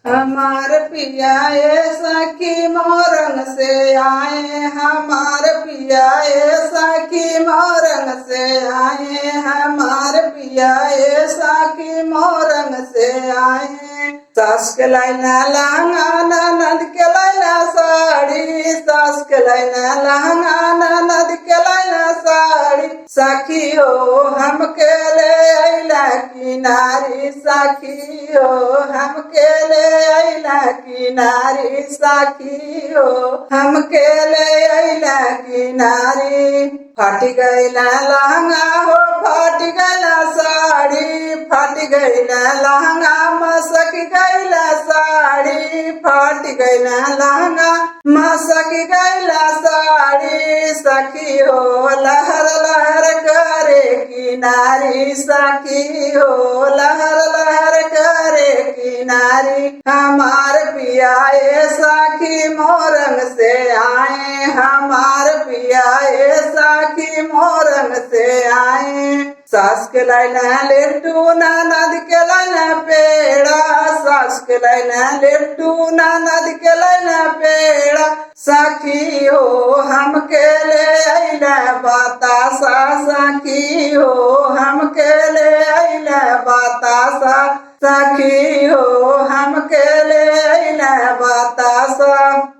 हमार पिया ए सखी मोरंग से आए, हमार पिया ए सखी मोरंग से आए, हमार पिया ए सखी मोरंग से आए। सास के लाइना लहंगा, ननद के लाइना साड़ी, सास के लाइना लहंगा, ननद के लाइना साड़ी। सखी हो हमके ले अइला किनारी, सखी हो हमके ले अइला किनारी, सखी हो हमके ले अइला किनारी। फाट गइला लहंगा हो फाट गइला साड़ी, फाट गइला लहंगा मसक गइला साड़ी, फाट गइला लहंगा मसक गइला साड़ी। सखी हो लहर लहर करे किनारी, सखी हो लहर लहर करे किनारी। हमार पिया ए सखी मोरंग से आए, हमार पिया ए सखी मोरंग से आए। सास के लाइना लड्डू, ननद के लाइना पेड़ा, सास के लाइना लड्डू, ननद के लाइना पेड़ा। सखी हो हमके ले अइला बतासा, सखी हो हमके ले अइला बतासा, सखी हो हमके ले अइला बतासा।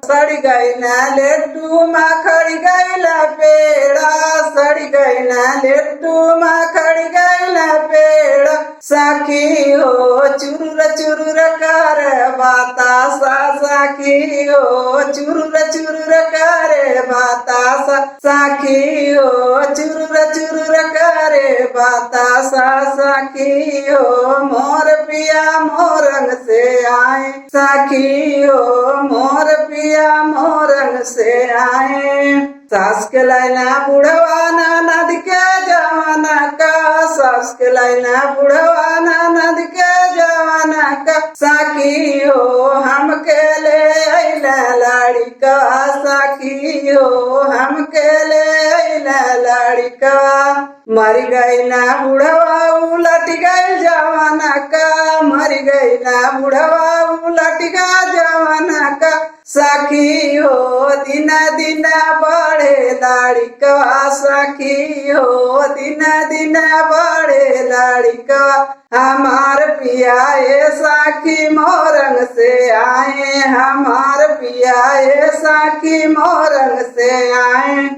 सड़ गइला लड्डू माखड़ गइला पेड़ा, सड़ गइला लड्डू माखड़ गइला पेड़ा। सखी हो चुरुर चुरुर कर बतासा, सखी हो चुरुर चुरुर कर बतासा, सखी हो चुरुर चुरुर कर बतासा। सखी हो मोर पिया मोरंग से आए, सखी हो मोर पिया मोरंग से आए। सास के लाइना बुढ़वा, ननद के जवाना का, सास के लाइना बुढ़वा, ननद के जवाना का। सखी हो हमके ले अइला लाड़ी का, सखी हो हमके ले अइला लाड़ी का। मर गइला बुढ़वा उलट गइल जवाना का, मर गइला बुढ़वा उलट गा जवाना का। सखी हो दिना दिना बढ़े लाड़िकवा, सखी हो दिना दिना बढ़े लाड़िकवा। हमार पिया ए सखी मोरंग से आए, हमार पिया ए सखी मोरंग से आए।